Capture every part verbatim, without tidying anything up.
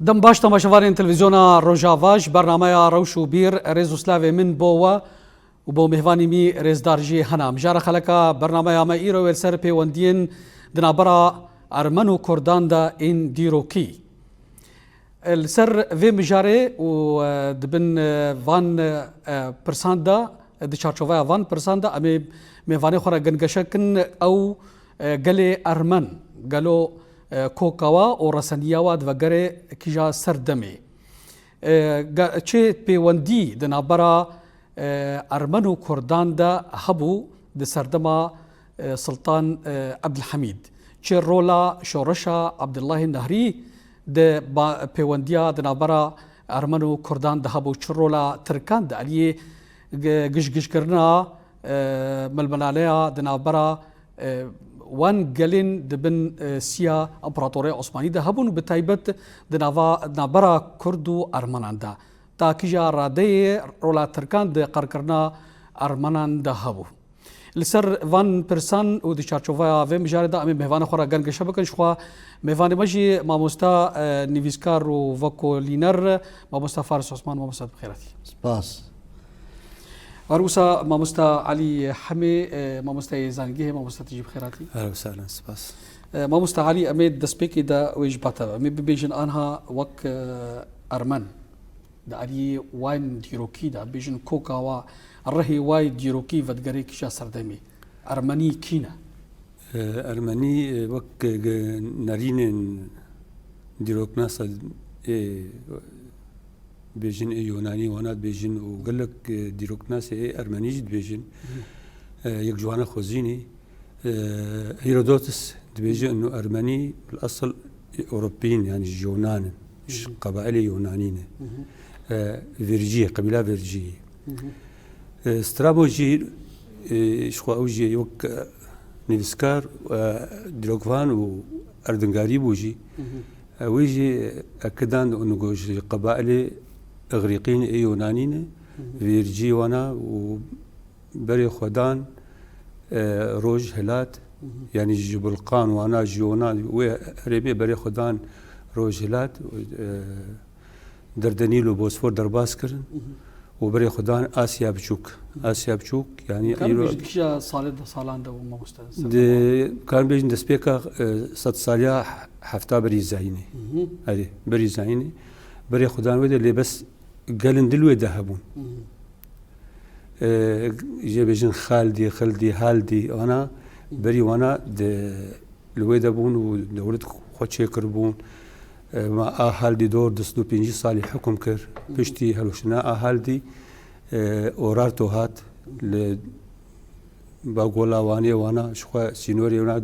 Dem baş temaşevanên televîzyona Rojava, ji bernameya Rewş û Bîr, rêz û slavê min bo we û bo mêvanî min rêzdar jî hene. Mijara xeleka bernameya me îro wê li ser pêwendiyên di navbera Ermen û Kurdan de ên dîrokî. Li ser vê mijarê û, e, di bin, e, van, e, pirsan de, di çarçoveya van pirsan de em ê mêvanê xwe re gengeşe kin, ew, e, gelê Ermen, gelo, e, koka wa û reseniya wa di vegerê kîja serdemê? E, ge-, çi pêwendî di navbera, e, Ermen û Kurdan de hebû di serdema, e, Sultan, e, Ebdilhemîd? Çi rola şoreşa Abdullahê Nehrî di ba-, pêwendiya di navbera Ermen û Kurdan de hebû? Çi rola Tirkan di aliyê gi-, gişgişkirina, e, milmilaleya di navbera, e, wan gelên di bin, e, siya Împaratoriya Osmanî de hebûn û bi taybet di nava, di navbera Kurd û Ermenan de? Ta kîja radeyê rola Tirkan di qirkirina Ermenan de hebû? Li ser van pirsan û di çarçoveya vê mijarê de em ê mêvanê xwe re gengeşe bikin. Ji xwe mêvanê me jî mamosta, e, nivîskar û vekolîner, mamosta Faris Osman, mamosta, tu bi xêr hatî. Spas. Her wisa mamosta Elî Hemê, e, mamostayê zanîngehê, mamosta, tu jî bi xêr hatî. Her wisa, spas. E, mamosta Elî, em ê destpêkê de wê ji ba te ve. Em ê bibêjin anha wek, e, Ermen. Di aliyê wan dîrokî de, bêjin koka wa, rihê wa yê dîrokî vedigere kîja serdemê? Ermenî kî ne? E, Ermenî, e, wek, e, ge-, nerînên dîroknasa ê, bêjin ê Yunanî wana dibêjin û gelek, e, dîroknasê ê Ermenî jî dibêjin. Hı. E, yek ji wana xwezînî, e, Herodotus dibêje, ino Ermenî bil esil Ewropîn, yani ji Yunan in, ji Hı hı. qebailê Yunanî ne. Hı hı. E, Verciyê, qebîla Verciyê. Hı hı. E, Strabo jî, e, ji xwe ew jî wek, e, nivîskar, e, dîrokvan û erdingarî bû jî. Hı hı. E, wî jî ekidan û nigo ji qebailê Îgrîqîn ê Yunanî ne. Hı hı. Vercî wana û berê xwe dan, e, roj hilat, Hı hı. yanî ji Bulqan wana, ji Yonan, wê herêmê berê xwe dan roj hilat, e, Derdenîl û Bosfor derbas kirin Hı hı. û berê xwe dan Asya Biçûk. Hı hı. Asya Biçûk, yanî Karin îro bêjin kîja salê de, salan de û mamoste? Di, karin bêjin destpêka, e, sed saliya hefta berî zayînê. Hı hı. Erê, berî zayînê. Berê xwe dan wê de lê bes gelin dil wê de hebûn. Hı hı. E, jê bêjin Xaldî, Xildî, Haldî, wana, Hı. berî wana di, li wê de bûn û dewlet xwe çêkiribûn. E, ma a Haldî dor du sed û pêncî salî hukm kir. Hı hı. Piştî hilweştina a Haldî, e, Orarto hat li bagola Wanê wana, ji xwe sînorê wana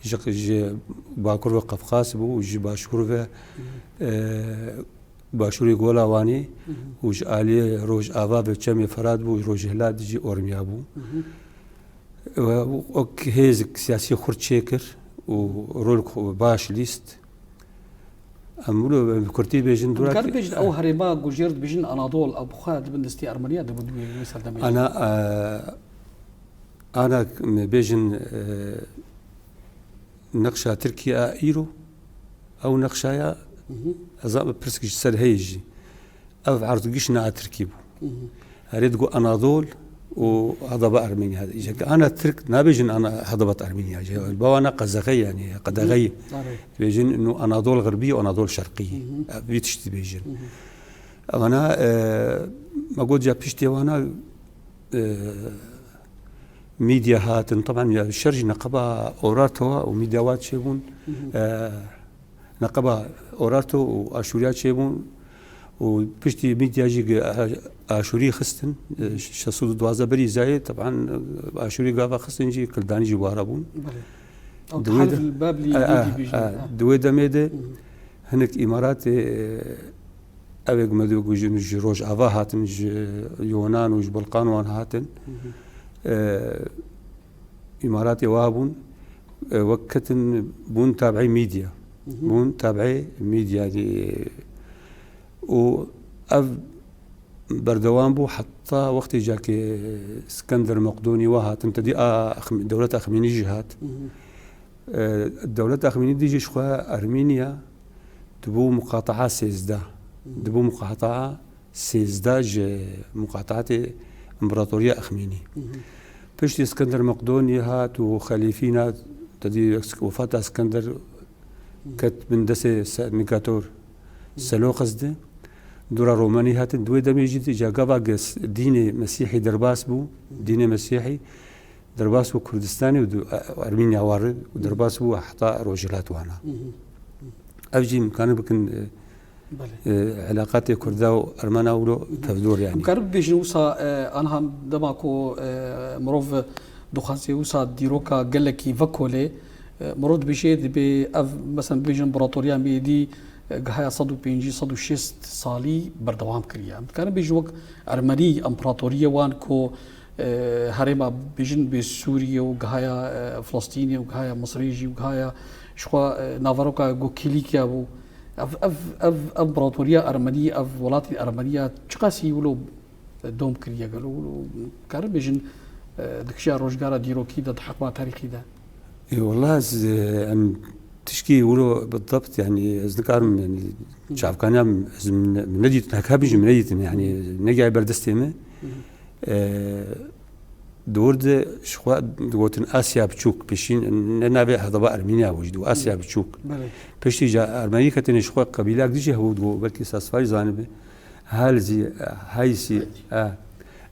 ji, ji bakur ve Qafqas bû û ji başûr ve, Hı hı. e, başûrê Gola Wanê Hı hı. û ji aliyê Rojava ve Çemê Ferat bû, Rojhilat jî Ormiya bû. Hı hı. We wek hêzik siyasî xurt çêkir û rolek xwe baş lîst. Em wilo em bi kurtî bêjin Em dura karin ki- bêjin ew herêma ku jê re dibêjin Anadol, ew bi xwe di bin destê Ermeniya de bû di wê serdemê de? Ana, e, ana me bêjin, e, Nexşa Tirkiye a îro, ew nexşaya Hı hı. ez a pirsk ji ser heye jî. Ev erdgiş ne a Tirkî bû. Hı hı. Erê digo Anadol û Hedaba Ermeniya. Îja ke ana Tirk nabêjin ana Hedabat Ermeniya. Ji bawana qezexe yani, qedexe. Hı. Arê. Dibêjin inu Anadol Xirbî û Anadol Şerqî. Hı hı. Ev vî tiştî dibêjin. Hı hı. Evana, e, me got ya piştê wana, e, Mîdya hatin, teban ya şer jî neqeba Orarto û Mîdya wa çêbûn. Hı hı. E, neqeba Orarto û Aşûriya çêbûn û piştî Mîdya jî gi-, A-, Aşûrî xistin, e, Hı hı. şeş sed û duwazdeh berî zayê, teban, e, Aşûrî gava xistin jî Kildanî jî wara bûn. Belê. Ew Di wê de, Tehrîr Bablî e, Mîdî e, bêjin, e, ha. Di wê demê de Hı hı. hinek Îmaratê, e, Ew ê ku me dibêjin ji Rojava hatin, ji Yonan û ji Balkan wan hatin. Hı hı. E, Îmaratê wa bûn, e, wek ketin bûn tabiî Mîdya. Hı hı. Bûn tabiî Mîdya, e, û ev berdewam bû heta wextê ca ke Skender Meqdonî wa hatin, tedî a Axm-, dewleta Axmînî jî hat. Hı hı. E, dewleta Axmînî dî jî ji xwe Ermîniya Dibû muqataa sêzdeh. Dibû muqataa sêzdeh ji muqataatê împaratoriya Exmînî. Piştî Iskender Maqdonî hat û xelîfîna, te dî wefata Iskender ket bin destê Se-, Nikator Seloqis de. Dora Romanî hatin, di wê demê jî de gava ge s-, dînê Mesîhî derbas bû, dînê Mesîhî derbas bû Kurdistanê û di-, Ermînya ware û derbas bû heta rojhilat wana. Ev jî imkanî bikin, e, Belê. e, eleqatê Kurda û Ermena wilo tevdor yani. Em karin bibêjin wisa, e, anha dema ku, e, mirov dixwaze wisa dîroka gelekî vekolê, e, mirov dibêje, dibê ev, mesela bibêjin, împaratoriya me êdî, e, gihaya sed û pêncî, sed û şêst salî berdewam kiriye. Em dikarin bêjin wek Ermenî împaratoriye wan ku, e, herêma bêjin bê Sûriyê û gihaya, e, Filistînê û gihaya Misrê jî û gihaya jixwe, e, naveroka ku Kîlîkya bû. Ev, ev, ev, ev împaratoriya Ermenî, ev welatê Ermeniya çiqasî wilo dom kiriye gelo? Wilo karin bêjin, e, di kişiya rojgara dîrokî de, di heqma tarîxî de? Ê, wela ez, e, em tişkî wilo bidebt, yani ez nikarim, yani çavkaniya min, ez min, min nedîtin, heka bijî min nedîtin, yani negiyaye ber destê min. E, di wir de ji xwe digotin Asya Biçûk, pêşî ne navê hedaba Ermîniya bû jî, dibû Asya Biçûk. Belê. Piştî ca Ermenî ketine ji xwe qebîlek dijî hebû, dibû belkî Sasfayî zanibe. Hal zî, e, Haysî, e,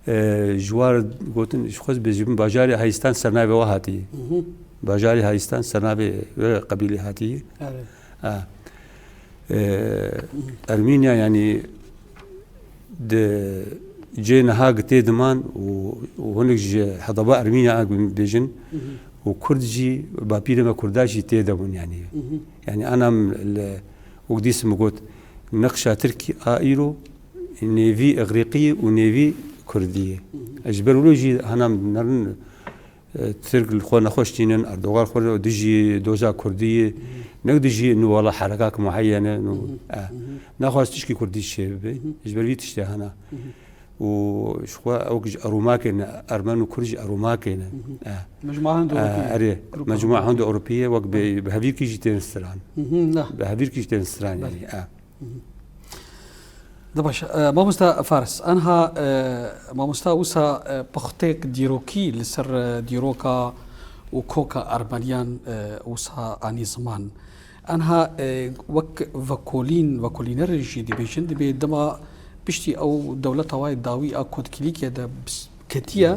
e, ji war gotin, ji xwe bêjim, bajarê Hayistan sernavê we hatiye. Bajarê Hayistan sernavê wê qebîlê hatiye. Erê. E, e, Ermîniya, yani, di cê niha gi tê diman û, û hinek ji hedaba Ermîniya bêjin û Kurd jî, bapîrê me Kurda jî tê de bûn, yani. Yani, anam li, wek dîs min got, neqşa Tirkî a îro nêvî Îgrîqî ye û nêvî Kurdî ye. Ji ber wilo jî hana em nerin, e, Tirk li xwe nexweş tînin, Erdogan xwe dijî doza Kurdî ye, ne dijî nû wela herekak muheyene, nû, e, naxwaz tişkî Kurdî çêbibe. Ji ber vî tiştê hana. Û ji xwe ew ji Eromakê ne, Ermen û Kurd ji Eromakê ne. E. Mecmua Hindo E, Ewropî ye. Erê, Grupa Mecmua Hindo Hindo Ewropî ye, wek bi, bi hevîrkî jî tên stran. Bi hevîrkî jî tên stran, yani. Belê. E. De baş, e, mamosta Faris, anha, e, mamosta wisa, e, puxtêk dîrokî li ser, e, dîroka û koka Ermeniyan, e, wisa anî ziman. Anha, e, wek vekolîn, vekolînerê jî dibêjin, dibê dema piştî ew dewleta wayê dawî a Kotkîlîkê de bis-, ketiye,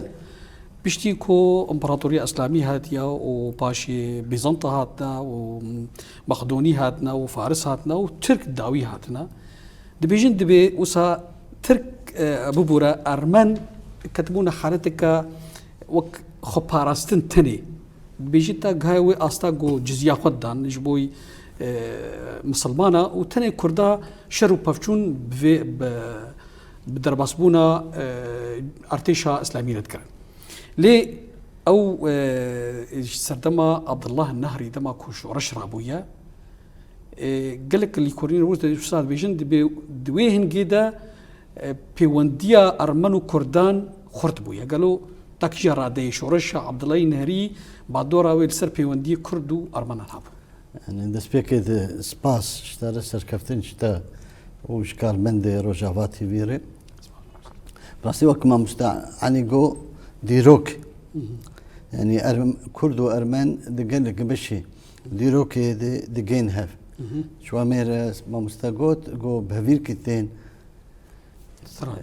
piştî ku Împaratoriya Îslamî hatiye û paşê Bîzanta hatine û Maqdonî hatine û Faris hatine û Tirk dawî hatine. Dibêjin, dibê wisa Tirk, e, bibûre Ermen ketibûne haleteke wek xweparastin tenê. Dibêjin te gihaya wê asta ku cizya xwe didan ji bo, e, misilmana û tenê Kurda şer û pevçûn bi vê, bi, bi derbasbûna, e, artêşa Îslamî re dikirin. Lê ew, e, ji serdema Abdullah Nehrî, dema ku şoreş rabûye, e, gelek lîkolîn rûz de wisa dibêjin, dibê di wê hingê de, e, pêwendiya Ermen û Kurdan xurt bûye. Gelo takîja radeyê şoreşa Abdullahî Nehrî badora wê li ser pêwendiyê Kurd û Ermenan hebû? Yani destpêkê de spas ji te re, serkeftin ji te û ji karmendê Rojava T V re. Rastî wek mamoste Elî got, dîrok. Yani Erm-, Kurd û Ermen di gelek beşê dîrokê de digên hev. Ji we mêr, e, mamoste got, got bi hevîrkî tên Stran.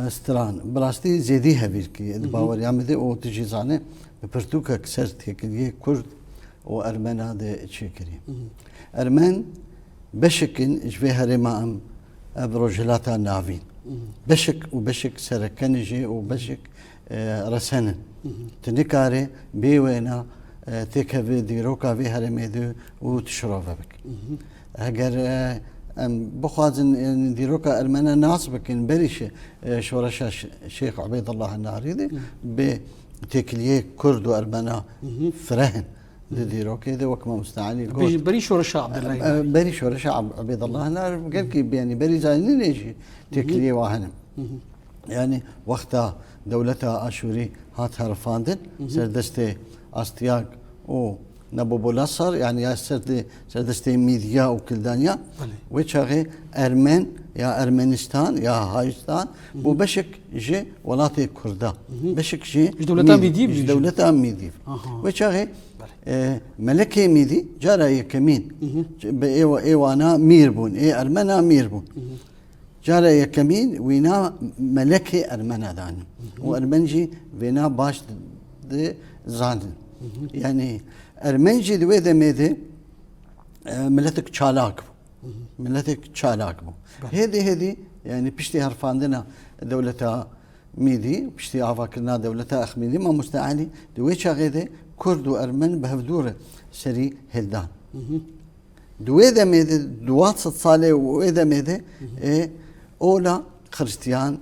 E, stran. Bi rastî zêdî hevîrkî di baweriya min de û tu jî zanî, bi pirtûkek ser têkiliyê Kurd û Ermena de çêkirî. Ermen beşek in ji vê herêma em, ev Rojhilata Navîn. Beşek û beşek sereken jî û beşek, e, resen in. Tu nikarî bê wêna, e, têkevî dîroka vê herêmê de û tu şirove bik. Eger, e, em bixwazin, e, dîroka Ermene nas bikin, berî şi-, e, şoreşa Ş-, Şêx Ubeydullah Narî de bê têkiliyê Kurd û Ermena fireh in di dîrokê de, wek mamoste Elî got. Bêjin berî şoreşa Abdullah E, Narî. Berî şoreşa Ab-, Ubeydullah Narî, gelkî, yani berî zanînê jî têkiliyê wa hene. Yani wexta dewleta Aşûrî hat herifandin, ser destê Astiag û Nebobolasar, yani ya serdê, serdestê Mîdiya û Kildaniya, Belê. Wê çaxê Ermen ya Ermenistan ya Hayistan bû beşek ji welatê Kurda. Beşek ji Ji dewleta Mîdî, Mîdî ji bû. Dewleta Mîdî. Aha. Wê çaxê, Belê. E, Melekê Mîdî cara yekemîn. Hı hı. Bi êwa-, êwana mîr bûn, ê Ermena mîr bûn. Hı hı. Cara yekemîn wîna melekê Ermena danî. Hı hı. Û Ermen jî vêna baş di, di zanin. Hı hı. Yani Ermen jî di wê demê de, e, miletek çalak bû. Hı hı. Miletek çalak bû. Belê. Hêdî hêdî, yani piştî herfandina dewleta Mîdî, piştî avakirina dewleta Ehmedî, mamoste Elî, di wê çaxê de Kurd û Ermen bi hevdû re serî hildan. Hı hı. Di wê demê de, di wan sed salê û wê demê de, Hı hı. e, ola Xiristiyan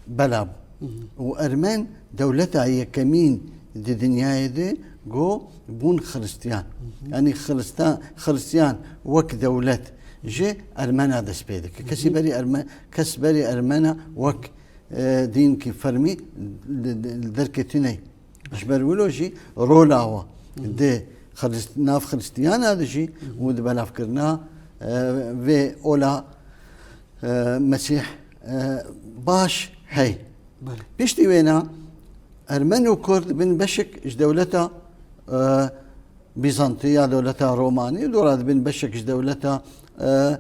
bela bû. Hı hı. Û Ermen dewleta yekemîn di dinyayê de go bûn Xiristiyan. Hı hı. Yani Xirista-, Xiristiyan wek dewlet ji Ermena dest pê dike. Hı hı. Kesî berî Erme-, kes berî Ermena wek, e, dînkî fermî li, li, li derketî ney. Ji ber wilo jî rola wa Hı hı. di Xirist-, nav Xiristiyana de jî Hı hı. û di belavkirina, e, vê ola, e, Mesîh, e, baş hey. Belê. Piştî wêna Ermen û Kurd bin beşek ji dewleta, e, Bîzantî ya dewleta Romanî, dora dibin beşek ji dewleta, e,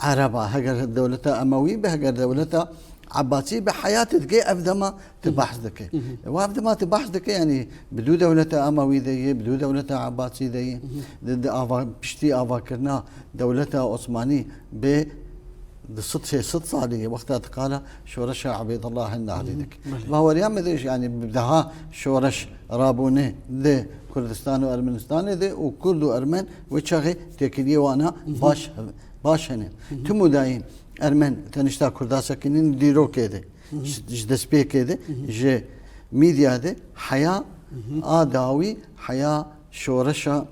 Ereba, heger dewleta Emewî be, heger dewleta Ebasî be, heyatê dike ev dema tu Hı hı. behs dike. Hı hı. Wa ev dema tu behs dike, yani bi dû dewleta Emewî de ye, bi dû dewleta Ebasî de ye. Hı hı. Di, di ava, piştî avakirina dewleta Osmanî bi di sed sê sed salî ye, wexta tu qala şoreşa Ubeydullah Nehrî Hı hı. dike. Belê. Baweriya me de, yani bi daha şoreş rabûne di Kurdistan û Ermenistanê de û Kurd û Ermen wê çaxê têkiliyê wana Hı hı. baş, baş hene. Hı hı. Tim û dayîn Ermen tenişta Kurda sekinin dîrokê de, Hı hı. ji, ji destpêkê de, Hı hı. ji Mîdya de heya Hı hı. a dawî, heya şoreşa,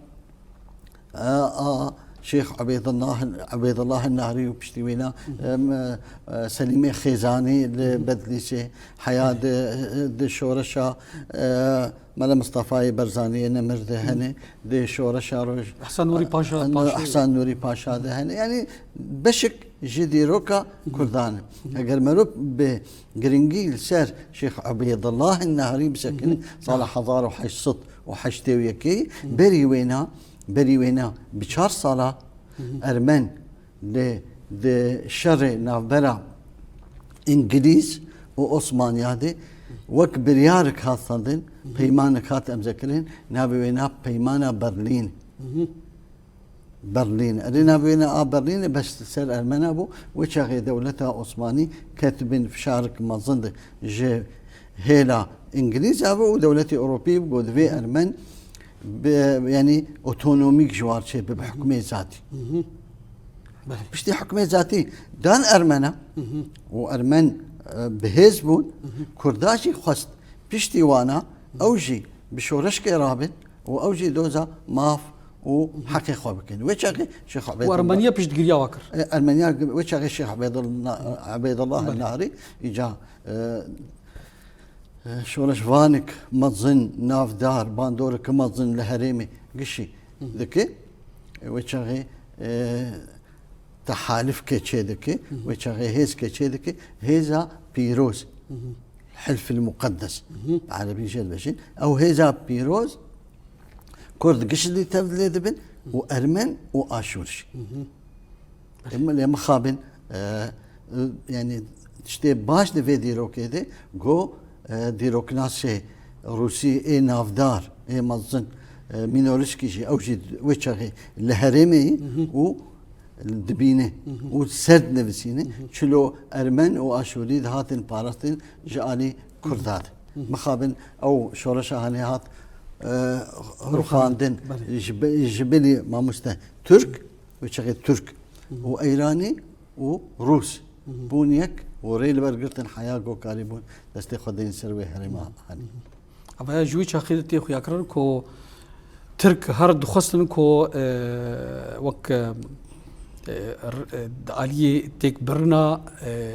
e, a Şêx Ubeydullah, Ubeydullah Nehrî û piştî wîna, Hı hı. em, e, Selîmê Xêzanî li Hı hı. Bedlîsê, heya di, di şoreşa, e, Mele Mistefayê Berzaniyê Nemir de Hı. hene, di şoreşa roj-, Ehsan Nûrî Paşa, e, Paşa. Ehsan Nûrî Paşa de hene. Yani beşek ji dîroka Hı hı. Kurdan e. Hı hı. Eger merov bi giringî li ser Şêx Ubeydullah Nehrî bisekinin, Hı hı. sala hezar û heşt sed û heştê û yekê, Hı hı. berî wêna, berî wêna bi çar sala Hı hı. Ermen li, di şerê navbera Îngilîz û Osmaniya de wek biryarek hat sendin, Hı hı. peymanek hat emzekirin, navê wêna Peymana Berlîn. Hı hı. Berlîn. Erê navê wêna a Berlîn bes ser Ermena bû. Wê çaxê dewleta Osmanî ket bin fişarek mezin de ji hêla Îngilîza ve û dewletê Ewropî bi got divê Ermen bi, yani otonomîk ji war çê bibe, Hı hı. hukmê zatî. Hı hı. Belê. Piştî hukmê zatî dan Ermena Hı hı. û Ermen, e, bi hêz bûn, Hı hı. Kurda jî xwest piştî wana Hı hı. ew jî bi şoreşkê rabin û ew jî doza maf û Hı hı. heqê xwe bikin. Wê çaxê Şêx Û Ubeydullah Ermeniya piştgiriya wa kir. E, Ermeniya wê çaxê Şêx Ubeydullah, Ubeydullah Belê. Nehrî îca, e, e, şoreşvanek mezin, navdar, bandorek mezin li herêmê gişî Hı hı. dike. E, wê çaxê, e, tehalifke çê dike, Hı hı. wê çaxê hêzke çê dike, hêza pîroz. Hı hı. Hilfil Muqeddes. Hı hı. Bi erebî jê dibêjin. Ew hêza pîroz Kurd giştî tev lê dibin û Ermen û Aşûr jî. Hı hı. Em lê mixabin, e, e, yani tiştê baş di vê dîrokê de go, e, dîroknasê Rûsî ê navdar, ê mezin, e, Mînolîskî jî, ew jî wê çaxê li herêmê yî Hı hı. û dibîne Hı hı. û ser dinivîsîne. Hı hı. Çilo Ermen û Aşûrî dihatin parastin ji alî Kurda de. Hı hı. Mixabin ew şoreşa hanê hat, e, rûxandin Belê. ji bi-, ji bilî mamoste Tirk, wê çaxê Tirk Hı hı. û Eyranî û Rûs Hı hı. bûn yek û rê li ber girtin heya go karîbûn destê xwe deyên ser wê herêma Hı hı. hanê. Ev ji wî çaxê de tê xuyakirin ku Tirk her dixwestin ku, e, wek, e, e, r-, e, di aliyê têkbirina, e,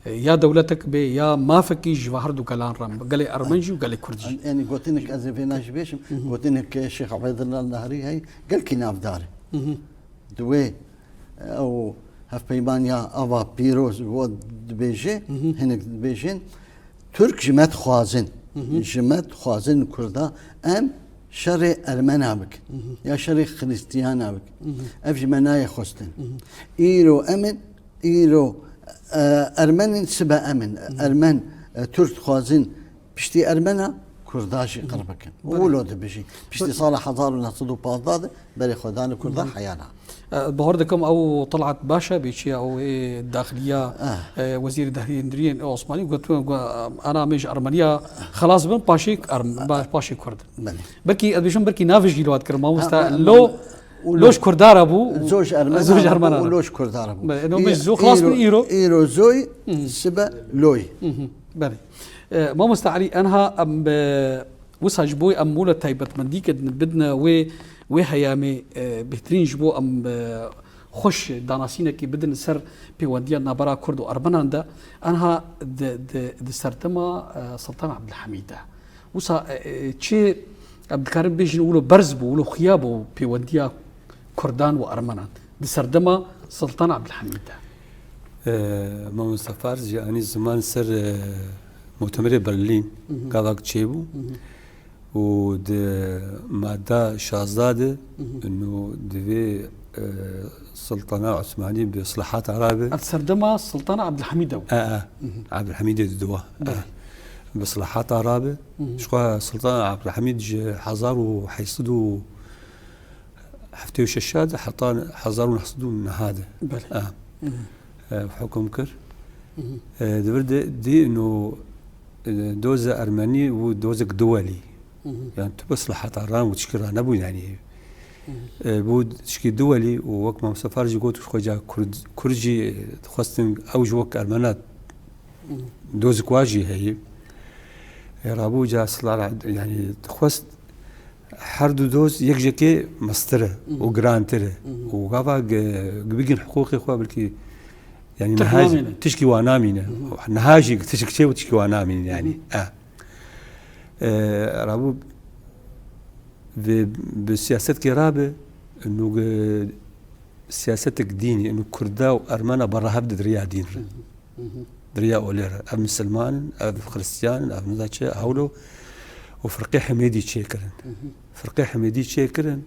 ya dewletek bê ya mafekî ji va herdu gelan re, gelê ermen jî û gelê kurd jî. Yanî gotinek ez ê vêna jî bêjim, gotinek Şêx Ubeydullah Nahrî heye, gelkî navdar e. Di wê ew hevpeymaniya ava pîroz û dibêje, hinek dibêjin, Tirk ji me dixwazin, ji me dixwazin Kurda em şerê Ermena bikin, ya şerê Xrîstiyana bikin. Ev ji me nayê xwestin. Îro em in, îro, e, Ermen in, sibe em in. Ermen, e, Tirk dixwazin piştî Ermena Kurda jî qir bikin. Û wilo dibijî. Piştî sala hezar û neh sed û pazdeh de berê xwe dane Kurda heyana. E, bawer dikim ew Talat Paşa bê çiya ew ê daxiliya, e, wezîrê daxiliyê Niriyên Osmanî got, got, ana em ê ji Ermeniya xelas bin, paşê Erm-, ba-, paşê Kurd. Belê. Belkî ez bêjim belkî navê jî li wat kir, mamosta. Ha, lo, û lo ji Kurda re bû, û zo ji Ermena zo ji Ermena re bû, û lo ji Kurda re bû. Belê, eno me ji zo xelas bin îro. Îro zoy sibe loy. Belê. E, mamosta Elî, enha em, e, wisa ji bo em wilo taybetmendî ke bidine wê, wê heyamê, e, bêhtirîn ji bo em, e, xweş danasînekê bidin ser pêwendiya navbera Kurd û Ermenan de, enha di, di, di serdema, e, Sultan Abdulhamîd de. Wisa, e, e, çi em dikarin bêjin wilo berz bû, wilo xuya bû pêwendiya Kurdan û Ermenan di serdema Sultan Abdulhamîd de? E, Mamoste Fars jî anî ziman ser, e, Mutemerê Berlîn gavak çêbû û di madda şazdeh de û divê, e, Sultana Osmanî bi islahata rabe. Ev serdema Sultana Abdulhamîd e. E, e. Abdulhamîdê di duwa. E. Bi islahata rabe. Ji xwe Sultan Abdulhamîd ji hezar û heyt sed û heftê û şeş de heta hezar û neh sed û neh de, belê, e, e, hukm kir. E, di vir de dî ino, e, doze Ermenî û dozek duwelî. Yani tu bi islahata ran û tişkî ra nebû yani. E, bû tişkî duwelî û wek Mam Sefar jî got, xweca Kurd, Kurd jî, e, dixwestin ew ji wek Ermena dozik wa jî heye. E, rabû ca silara, yani dixwest her du doz yek jekê mestir e û girantir e. Û gava ge-, bigin hiqûqê xwe belkî, yani niha jî tişkî wa namîne. Niha jî tişk çê û tişkî wa namîne yani. E. E, rabû vê bi siyasetkê rabe, û ge-, siyasetek dînî, û Kurda û Ermena bera hev di di riya dîn re. Di riya olê re. Ev misilman in, ev xristiyan in, ev niza çi, hewlo û firqê Hemêdî çêkirin. Firqê Hemêdî çêkirin.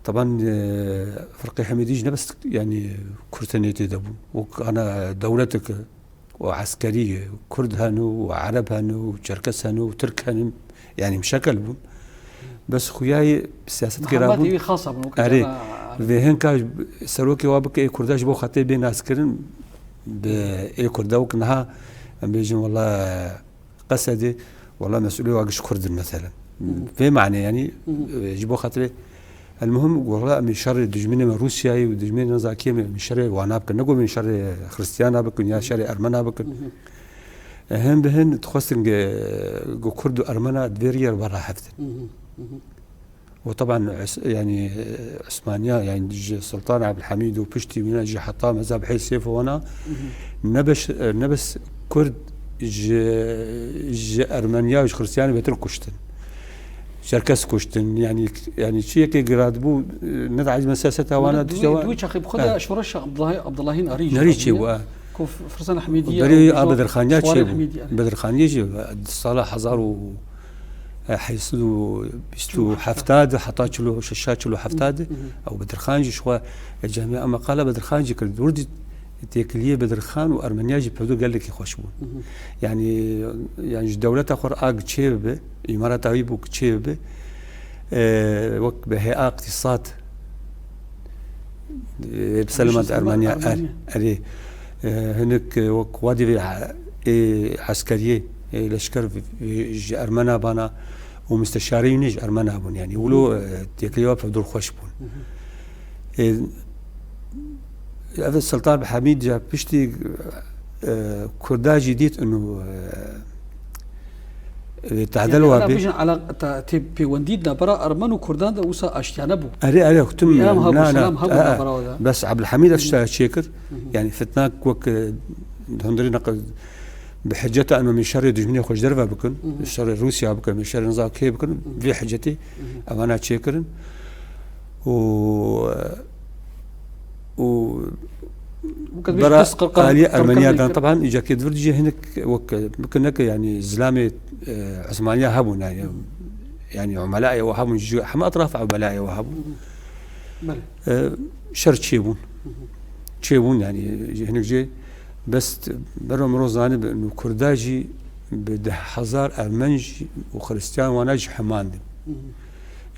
Taban, e, firqê Hemêdî jî ne bes, yani, Kurd tenê tê de bûn. Wek ana dewletek û eskerî, Kurd hene û Ereb hene û Çerkes hene û Tirk hene, yani, muşekel bûn. Bes xuyayê siyasetkê rabûn. Mihemetê wî xasa bûn, wek erê, cara vê hinka serokê wa bike ê Kurda ji bo xatirê bê naskirin, bi ê Kurda wek niha, em bêjin, wela, Qesedê, wela, mesûlê wa giş Kurd in, meselen. Vê manê, yani, e, ji bo xatirê, el muhim, wela, em ê şerê dijminê me Rûsyayê û dijminê niza kê me, em ê şerê wana bikin. Nego em ê şerê Xristiyana bikin ya şerê Ermena bikin. E, hin bi hin dixwestin ge, ge Kurd û Ermena di vê riyê re bera hev din. Û teban Us-, yani, e, Usmaniya, yani ji Sultan Abdulhamîd û piştî wîna jî heta mezheb hê sêf wana, ne bes, e, ne bes Kurd ji, ji Ermeniya û ji Xristiyanê bêtir kuştin. Çerkes kuştin, yani, yani çi yekê giradibû, e, ne da me siyaseta wana. Di wî çaxê bi xwe de şoreşa Abdullah-, Abdullahî Narî jî nerî çêbû, e. Ku F-, Firsan Hemîdî, berê a Bedirxaniya çêbû. Bedirxaniyê jî, e, di sala hezar û heyt sed û bîst û heft de heta çil û şeş, çil û heft de, ew Bedirxan jî ji xwe, e, camiya, em qala Bedirxan jî kir. Dûr dî têkiliyê Bedirxan û Ermeniya jî pevdo gelekî xweş bûn. Yani, yani ji dewleta xwe re a çê bibe, îmareta wî bû çê bibe, e, wek bi hêa iqtîsad, e, bi selema Ermeniya, er, erê, e, hinek, e, wek wadî vê, e, eskeriyê, e, leşker, e, ji Ermena bana û misteşarê wî ne ji Ermena bûn. Yani, wilo, e, têkiliya pevdor xweş bûn. E, ev Sultan Hemîd ya piştî, e, Kurda jî dît û, e, e, tehdel wa bê. Bêjin ala-, ta-, tê pêwendî di navbera Ermen û Kurdan de wisa aştiyane bû. Erê, erê, kutim, na, na, selam hebû, e, e, navbera de. Bes Abdulhamîd ev tişta çêkir. Yani fitnak wek, e, hundirê neqe bi hiceta em ê şerê dijminê xwe ji derve bikin, şerê Rûsya bikin, em ê şerê niza kê bikin, vê hicetê evana çêkirin. Û, û Wekî bera dest qirqir-, aliyê qirqir Ermeniya dan, nekirin. Teban îcakê di vir dijî hinek wek, bikin neke, yanî zilamê, e, Osmaniya hebûn, yanî, yanî umelayê we hebûn, ji heme etraf umelayê we hebûn. Belê. E, şer çêbûn. Çêbûn, yanî, hinek jê bes bero miro zanî bi, nû Kurda jî bi deh hezar Ermen jî û Xristiyan wana jî hemandin.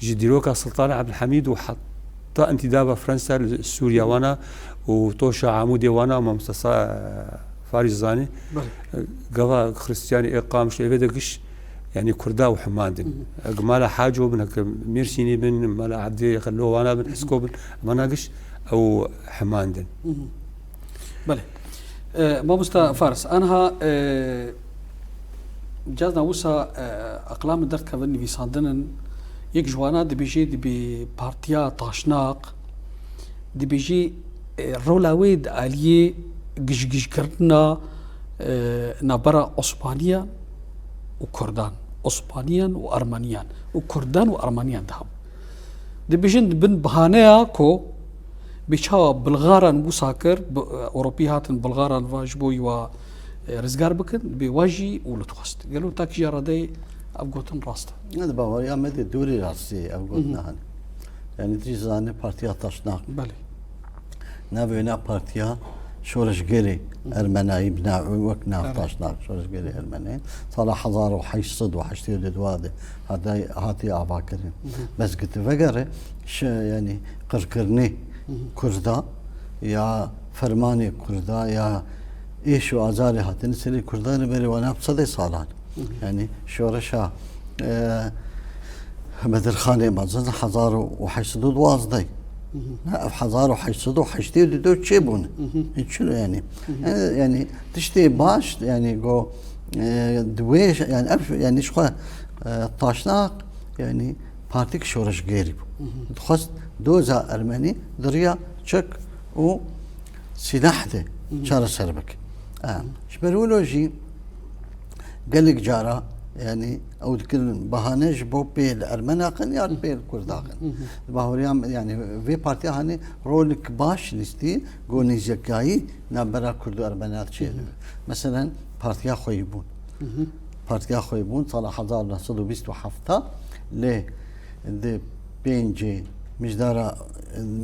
Ji dîroka Sultan Ebdulhamîd û heta intîdaba Fransa li Sûriya wana û toşa Amûdê wana, mamoste Sa-, Farîs zanî. Belê. Gava Xristiyanî ê Qamişlo ê vê de giş, yanî Kurda û hemandin. Eg mala Haco bin, eg Mêrsînî bin, mala Ebdê Xelo wana bin, Hisko bin, vana giş ew hemandin. Belê. E, mamosta Faris, anha, e, cazna wisa, e, eqlamê derdkevin nivîsandin in. Yek ji wana dibêje, dibê Partiya Taşnaq, dibêje, e, rola wê di aliyê gijgijkirina, e, navbera Osmaniyan û Kurdan. Osmaniyan û Ermeniyan û Kurdan û Ermeniyan de hebû. Dibêjin di bin bahaneya ku bê çawa Bilgaran wisa kir, bi, Ewropî hatin Bilgaran va ji bo wa, e, rizgar bikin, bê wa jî û li dixwest. Gelo takî ya radeyê ev gotin rast e? Ne, di baweriya me de dûrî rastî ev gotina hene. Yanî tu jî zanî Partiya Taşnaq. Belê. Navê wêna partiya şoreşgerê Ermenayî bi nav, wek nav Taşnaq şoreşgerê Ermenayî. Sala hezar û heşt sed û heştê û dua de hatay-, hatiye avakirin. Bes ki tu vegere şi-, yanî qirkirinê Kurda ya fermanê Kurda ya êş û azarê hatine serê Kurda li berê wana bi sedê salan. Yanî şoreşa, e, Bedirxanê mezin hezar û heşt sed û duwazdeh. Ne, ev hezar û heşt sed û heştê û du çêbûne. Çilo yanî? E, yanî tiştê baş, yanî go, e, di wê, yanî ev, yanî ji xwe, e, Taşnaq, yanî partîk şoreşgerî bû. Dixwest doza Ermenî di riya çek û sîlah de çareser bike. E, ji ber wilo jî gelek cara, yanî ew dikirin bahane ji bo pê li Ermena xin ya pê li Kurda xin. Di baweriya me, yanî vê partiya hanê rolek baş lîstî go nêzîkayî navbera Kurd û Ermena çêdibe. Meselen Partiya Xweyîbûn. Partiya Xweyîbûn sala hezar neh sed û bîst û heft lê di pêncê mijdara,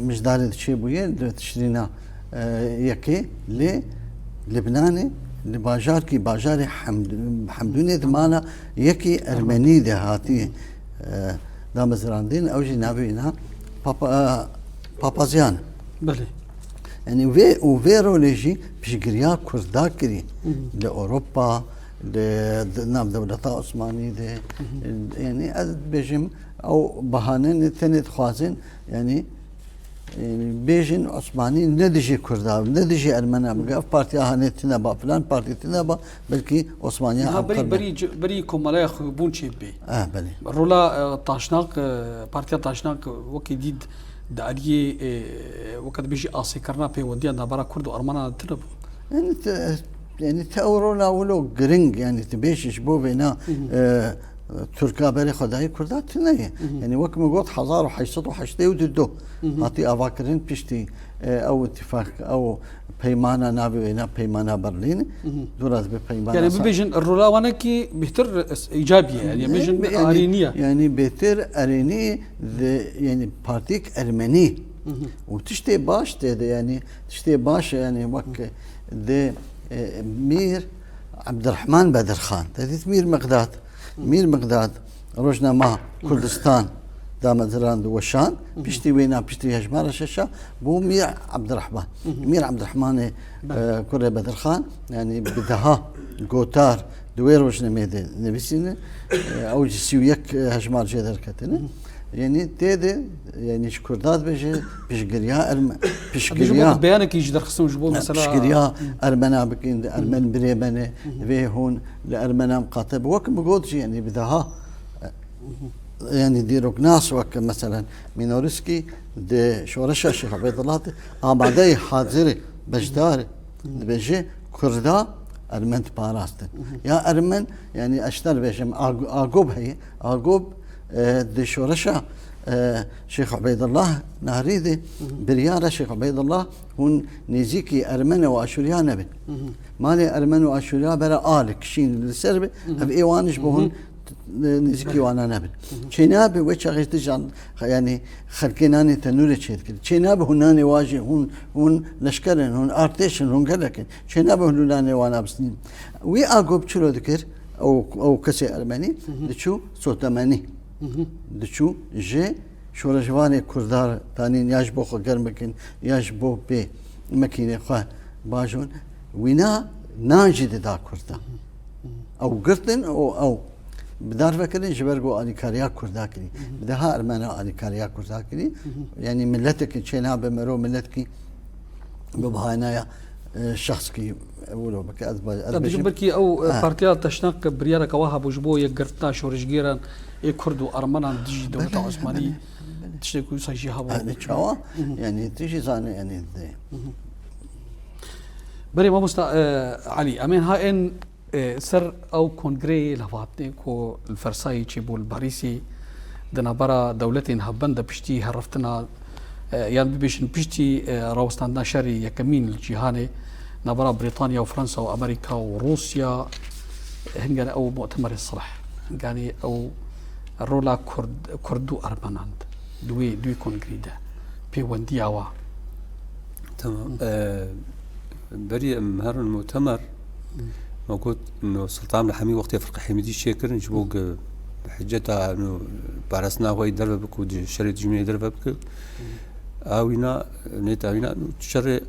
mijdarê di çêbûye, di tişrîna, e, yekê lê Libnanê li bajarkî, bajarê Hemd-, Hemdûnê di mala yekî Ermenî de hatiye, e, damezrandin, ew jî navê wîna Papa-, e, Papazyan. Belê. Yanî vê û vê rolê jî piştgiriya Kurda kirî li Ewropa, li, di nav dewleta Osmanî de. Yanî ez dibêjim ew bahane ne tenê dixwazin, yanî, yanî bêjin Osmanî ne dijî Kurda, ne dijî Ermena bike. Ev partiya hanê tine ba, filan partî tine ba, belkî Osmaniya Niha ev berî, qirne. Berî, berî Komeleya Xwebûn çê bê. Eh, belê. Rola, e, Taşnak, e, Partiya Taşnak wekî dî di aliyê, e, weke dibêjî asêkirina pêwendiya navbera Kurd û Ermenan tune bû. Yanî te, yanî te ew rola wilo giring, yanî tu bêjî ji bo vêna, e, Tirka berê xwe dayî Kurda tune ye. Yanî wek min got, hezar û heşt sed û heştê û du hatî avakirin piştî, e, ew îtîfaq, ew peymana navê wêna peymana Berlîn. Dûra dibe peymana Yanî sa- bibêjin rola wanekî bêhtir îcabî ye. Yanî bêjin Yanî, arînî ye. Yanî bêhtir erênî di, yanî partîk ermenî û tiştê baş tê de, yanî tiştê baş, yanî wek di, e, Mîr Ebdirehman Bedirxan, te dît Mîr Miqdad. Mîr Miqdad rojnama Kurdistan damezrand û weşand. Piştî wêna, piştî hejmara şeşa bû Mîr Ebdirehman. Mîr Ebdirehmanê, Belê. e, kurê Bedirxan, yanî bi deha gotar di wê rojnameyê de nivîsîne. E, ew jî sî û yek hejmar jê derketine. Yanî tê de, yanî ji Kurda dibêje, piştgiriya Erme-, Em bêjin piştgiriya wek beyanekî jî derxistin ji bo mesela piştgiriya Ermena bikin, di Ermen birê me ne, divê hûn li Ermena miqate bi. Wek min got jî, yanî bi deha, e, yanî dîroknas wek meselen Mînorîskî di şoreşa Şêx Ubeydullah de amadeyê, hazirê, beşdarê, dibêje Kurda Ermen diparastin. Ya Ermen, yani ez ji te re bêjim, Ag-, Agop heye. Agop, e, di şoreşa, e, Şêx Ubeydullah Nahrî de biryara Şêx Ubeydullah hûn nêzîkî Ermen û Aşûriya nebin. Malê Ermen û Aşûriya bera alik, şîn li ser be, ev ê wan ji bo hûn nêzîkî wana nebin. Çênabe wê çaxê tu jan, yani xelkê nanê tenûrê çêdikir. Çênabe hûn nanê wa jî, hûn, hûn leşker in, hûn artêş in, hûn gelek in. Çênabe hûn nanê wana bistînin. Wî Agop çilo dikir, ew, ew kesê Ermenî, diçû sotemenî. Diçû ji şoreşvanê Kurda tanîn, ya ji bo xwe germ bikin, ya ji bo pê mekînê xwe bajon. Wîna nan jî dida Kurda. Ew girtin û ew bi dar vekirin, ji ber ku alîkariya Kurda kirî. Bi deha Ermena alîkariya Kurda kirî. Yanî miletekî çênabe mero, miletekî bi bahanaya, e, şexskî wilo bike. Ez ba-, ez Em dibêjim bêjim, belkî ew, e, Ha. partiya Teşnak biryareke wa hebû ji bo yekgirtina şoreşgêran ê Kurd û Ermenan dijî dewleta Belê, Osmanî, belê, belê. Tiştê ku wisa jî hebû. Yani çawa? Yani tu jî zanî, yani de. Berê mamosta, e, Elî, em ên ha ên, e, ser ew kongreyê levhatnê ku li Fersayê çêbû li Parîsê di navbera dewletên hevbend de piştî heriftina, e, yan bibêjin piştî, e, rawestandina şerê yekemîn li cîhanê navbera Brîtanya û Fransa û Amerîka û Rûsya, hingane ew mutemerê silh, hingane ew rola Kurd, Kurd û Ermenan di wê, di wê kongreyê de pêwendiya wa. Tamam. Ee, berî em herin mutemer, me got, no, Sultan Hemî wextê Firqe Hemîdî çêkirin, ji bo ku hiceta, no, parastina xwe yî derve bike û di şerê dijminê derve bike. Awîna, nêt awîna, no, şerê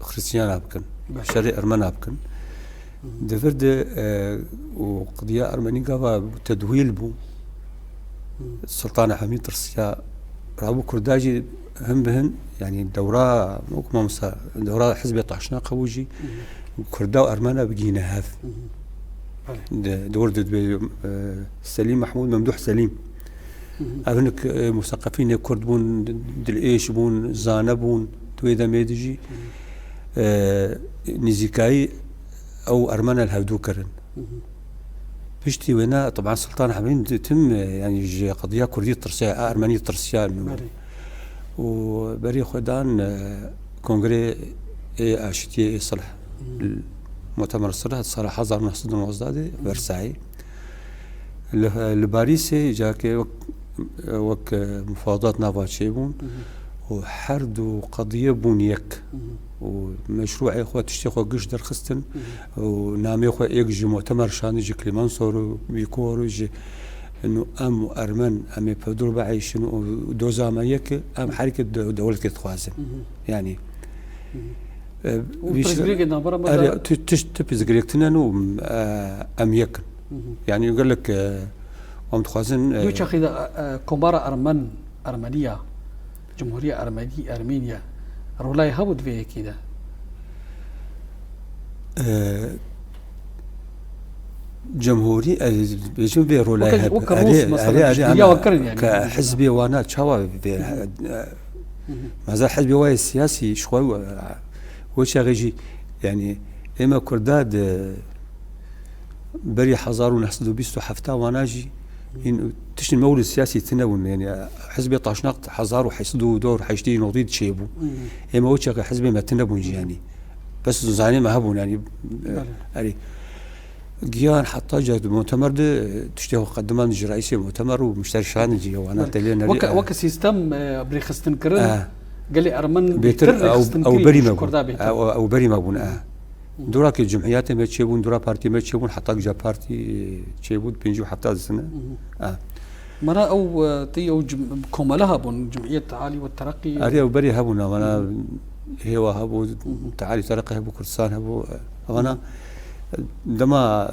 Xristiyana bikin, Belê. Şerê Ermena bikin. Di vir de, e, û qediya Ermenî gava tedwîl bû. Sultan Hemî tirsiya, rabû Kurda jî hin bi hin, yanî dewra, wek mamosta, dewra Hizbê Taşnak hebû jî, Kurda û Ermena bigihîne hev. Belê. Di, di wir de dibê, e, Selîm Mehmûd, Memdûh Selîm. Ev hinek, e, museqefînê Kurd bûn, dilêş bûn, zane bûn, di wê demê de jî, e, nîzîkayî ew Ermena li hevdû kirin. Piştî wêne, teban Sultan Hemî di tim, e, yanî ji qediya Kurdî tirsiya, a Ermenî tirsiya. Belê. Û berê xwe dan, e, Kongrê ê Aşitiyê ê Silh. Mutemer Silh, sala hezar û neh sed û nozdeh de, Versayê. Li, li Parîsê cakê wek, wek, e, mufawedat nava çêbûn û her du qediye bûn yek û meşrûê xwe, tiştê xwe giş derxistin û namê xwe êk ji Mutemer şandî, ji Clemenceau û Picot û ji, no, em û Ermen, em ê pevdûr bieyşin û doza me yek e, em herî de-, dewletê dixwazin. Yanî, e, Û vî pirsgirêkê navbera me erê, de tu-, tişt, tu pirsgirêk tune û, e, em yek in. Yanî gelek, e, em dixwazin, e, Di wê çaxê de, e, e, Komara Ermen, Ermeniya, Cumhuriya Ermenî, Ermeniya, rolayê hebû di vê yekê de? E, Cumhurî, e, bêjim vê rolayê Weke, heb-, weke erê, Rûs, mesela, erê, erê, piştgiriya ana, we kirin, yani. Ke hizbê wana çawa vê, e, meza hizbê wa yê siyasî, ji xwe, e, wê çaxê jî, yani, ême Kurda di berî hezar û neh sed û bîst û heft wana jî, hîn tiştên me wilo siyasî tune bûn, yani, hizbê Taşnak hezar û heşt sed û dor heştê nodî çêbû. Ême wê çaxê hizbê me tune bûn jî, yani. Bes zanê me hebûn, yani, Belê. erê. Giyan heta ca di mutemer de, e, tiştê xwe qediman ji reîsê mutemer û mişter şan jî wana Belê. telê nerî, Weke, e. weke sîstem, e, birêxistin kirin, E. gelê Ermen Bêtir bêhtir ew, rêxistin ew kirî berî ji me bûn. Kurda bêhtir. Ew, ew berî me bûn, e. Dora ke cumhuriyetê me çêbûn, dora partiyê me çêbûn, heta ca partî, e, çêbû di pêncî û heft de sine. E. Mara ew, e, tê ew cim-, komele hebûn, Cumhuriyet Tealî ve Tereqî. Erê, ew berê hebûn, mana hêwa hebû, Tealî Tereqî hebû, Kurdistan hebû, e, ewana, e, dema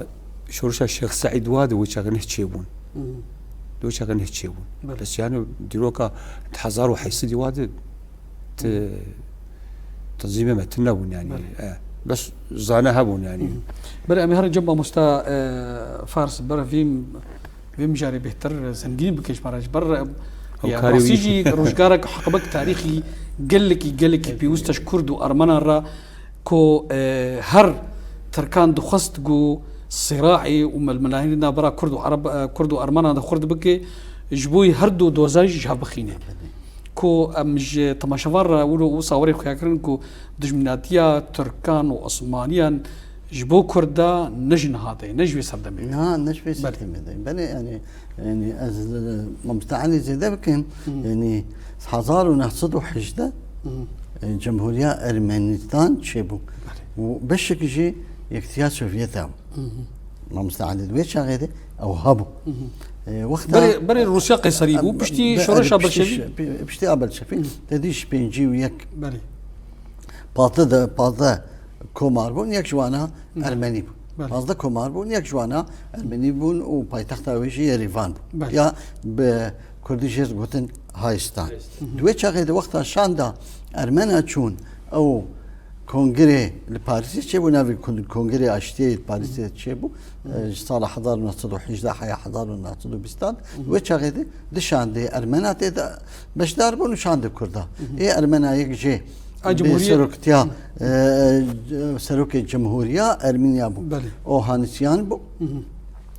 şorişa Şêx Seîd wa de wê çaxê neh çêbûn. Di wê çaxê neh çêbûn. Belê. Bes yani dîroka hezar û heşt sed wa de ti-, tenzîmê me tune bûn yani. Belê. E, bes zane hebûn yani. Belê, em ê herin cem mamosta, e, Fars ber vîm Vê mijarê bêhtir zengîn bike ji me re. Ji ber, e, Ew ya karê rastî wî. jî rojgarek heqibek tarîxî gelekî, gelekî pêwîst e ji Kurd û Ermenan re ku, e, her Tirkan dixwest ku siraî û milmilanî navbera Kurd û Ereb, e, Kurd û Ermenan de xurt bike, ji bo her du doza jî ji hev bixîne. Ku em ji temaşevan re wilo wisa werê xuya kirin ku dijminatiya Tirkan û Osmaniyan ji bo Kurd de ne ji niha de ye, ne ji vê serdemê de ye. Na, ne ji vê Belê. serdemê de ye. Belê, yani, yani ez, e, Mamoste Elî zêde bikim, Hı. yani hezar û neh sed û hejdeh, Hı. e, Cemhuriya Ermenistan çêbû. Belê. Û beşek jî Yekîtiya Sovyet e. Hı hı. Mamoste Elî di wê çaxê de ew hebû. Hı hı. E, wexta Berê, berê Rûsya Qeyserî bû, E, piştî be-, şoreşa piştî Bolşevî. şe-, pi-, piştî a Bolşevî, Hı. te dî ji pêncî û yek Berê. pazdeh de, pazdeh komar bûn, yek ji wana Hı. Ermenî bû. Berê. Pazdeh komar bûn, yek ji wana Ermenî bûn û paytexta wê jî Yerîvan bû. Berê. Ya bi Kurdî jê digotin Hayistan. Hayistan. Hı hı. Di wê çaxê de wexta şanda Ermena çûn, ew kongrê li Parîsê çêbû, navê kon-, Kongrê Aştiyê li Parîsê çêbû. Hı hı. E, ji sala hezar û neh sed û hejdeh heya hezar û neh sed û bîstan. Hı hı. Wê çaxê de di şandê Ermena tê de beşdar bûn û şandê Kurda. Hı hı. Ê Ermena yek jê A, bi Cumhuriyet. seroktiya, Hı. e, serokê Cumhuriya Ermeniya bû. Belê. Ohannisyan bû. Hı hı.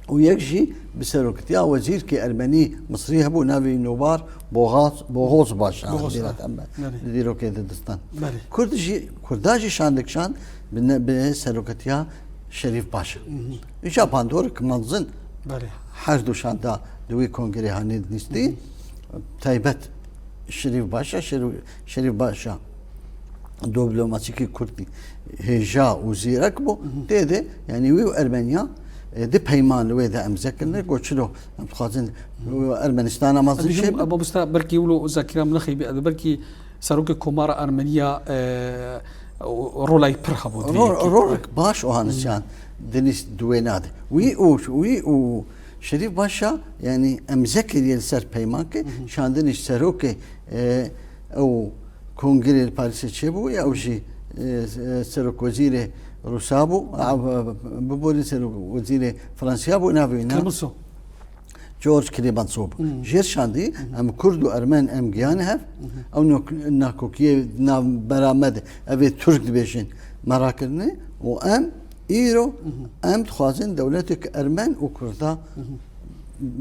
Û yek jî bi seroktiya wezîrkê Ermenî Misrî hebû, navê wî Nobar Boğaz, Boğoz Başa, Boğoz, bîra ha. te em be Belê. di dîrokê de distan. Belê. Kurd jî, Kurda jî şandek şand bi ne-, bi seroktiya Şerîf Başa. Hı hı. Îca bandorek mezin Belê. her du şanda di wî kongrê hanê dinîstî. Hı hı. Taybet Şerîf Başa, Şerîf, Şerîf Başa diplomatîkî Kurdî hêja û zîrek bû. Hı hı. Tê de, yani wî û Ermeniya, e, di peyman li wê de emze kirine, Hı hı. ku çilo em dixwazin Hı hı. Ermenistana mezin Em dijim, çêbe. Mamosta, belkî wilo zakira min nexeybî, belkî serokê Komara Ermeniya, e, rolay pir hebû di vê Ro-, yekê. rolek baş o Hı hı. hanisiyan dinîst di wê nade. Wî û, wî û Şerîf Başa, yani emze kiriye li ser peyman ke Hı hı. şandinî serokê, e, ew Kongrê li Parîsê çêbû, ya ew jî, e, e, serokwezîrê Rûsa bû, a, biborî serokwezîrê Fransiya bû, navê wî ne? Clemenceau. George Clemenceau bû. Hmm. Jêr şandî, Hmm. em Kurd û Ermen em giyane hev, Hmm. ew nok-, nakokiyê navbera me de, ev ê Tirk dibêjin, me rakirine û em îro, Hmm. em dixwazin dewletek Ermen û Kurda Hmm.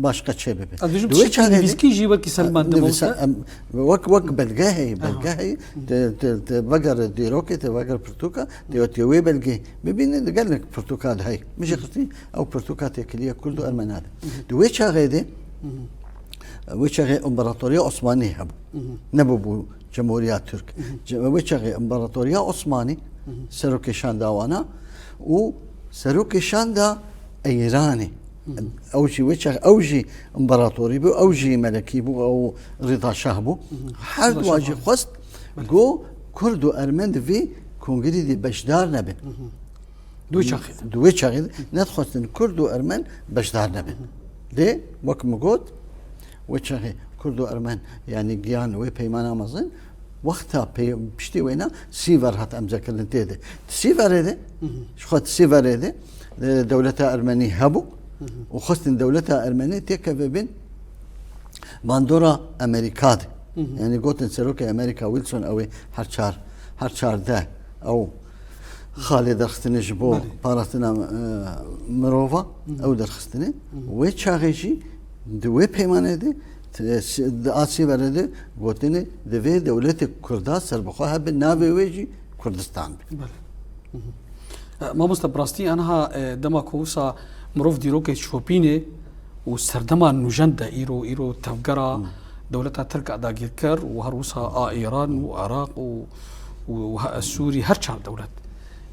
başqa çê bibe. Ez dibêjim Di wê tiştekî çaxê de nivîskî jî wekî Selman de nivîsa-, mamoste. em, wek, wek belge heye, Aha. belge heye, Hmm. te, te, te vegere dîrokê, te vegere pirtûka, te, te wê belgê bibîne, di gelek pirtûka de heye. Min jî Hmm. xistî, ew pirtûka têkiliya Kurd û Ermena de. Di wê çaxê de, wê çaxê Împaratoriya Osmanî hebû. Nebûbû Cemhuriya Tirk. Ce-, wê çaxê Împaratoriya Osmanî serokê şanda wana û serokê şanda Îranê. Ew jî wê çax-, ew jî împaratorî bû, ew jî melekî bû, ew Rida Şah bû. Her Rida duwa Şah jî bû. xwest Belê. ku Kurd û Ermen di vê kongrî de beşdar nebin. Di wê çaxê de. Di wê çaxê de nedixwestin Kurd û Ermen beşdar nebin. Lê wek min got, wê çaxê Kurd û Ermen, yanî giyan wê peymana mezin, wexta pey-, piştî wêna Sîver hat emzekirin tê de. Di Sîverê de, Hı hı. ji xwe di Sîverê de, e, dewleta Ermenî hebû Hı hı. û xwestin dewleta Ermenî têkeve bin bandora Amerîka de. Hı hı. Yanî gotin serokê Amerîka Wilson ew ê her çar, her çardeh ew xalê derxistine ji bo Belê. parastina, e, mirova, Hı hı. ew derxistine. Hı hı. Wê çaxê jî di wê peymanê de, t-, si-, di a Sîverê de gotine, divê dewletê Kurda serbixwe hebe, navê wê jî Kurdistan be. Belê. Hı hı. E, mamoste, bi rastî aniha, e, dema ku wisa mirov dîrokê şopînê û serdema nûjen de îro, îro tevgera Hmm. dewleta Tirk a dagirker û her wisa a Îran û Iraq û, û, û he-, Sûrî, her çar dewlet.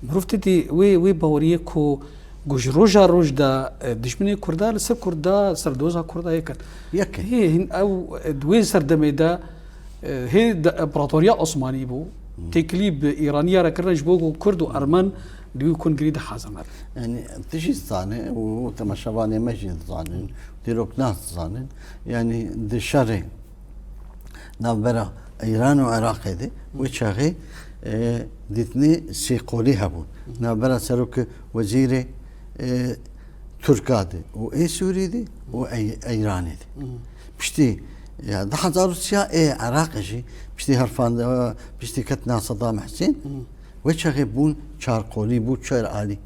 Mirov tê dî wê, wê baweriyê ku, ku ji roja roj de, e, dijminê Kurda li ser Kurda, ser doza Kurda yek in. Yek in. Hê, hin ew, e, di wê serdemê de, e, hê de, Împaratoriya Osmanî bû, Hmm. têkilî bi Îraniya re kirine ji bo ku Kurd û Ermen di wî kongrî de hazir nebin. Yani, tu jî dizane û temaşevanê me jî dizanin, dîroknas dizanin. Yani, di şerê navbera Îran û Iraqê de, wê çaxê, e, dîtinê sêqolî hebûn. Navbera serok wezîrê, e, Tirka de û ê Sûrî de û Ey-, Îranê de. Piştî, ya, du hezar û sê ê Iraqê jî, piştî herfan-, piştî ketina Sedam Husên, Wê çaxê bûn çarqolî, bû çar alî.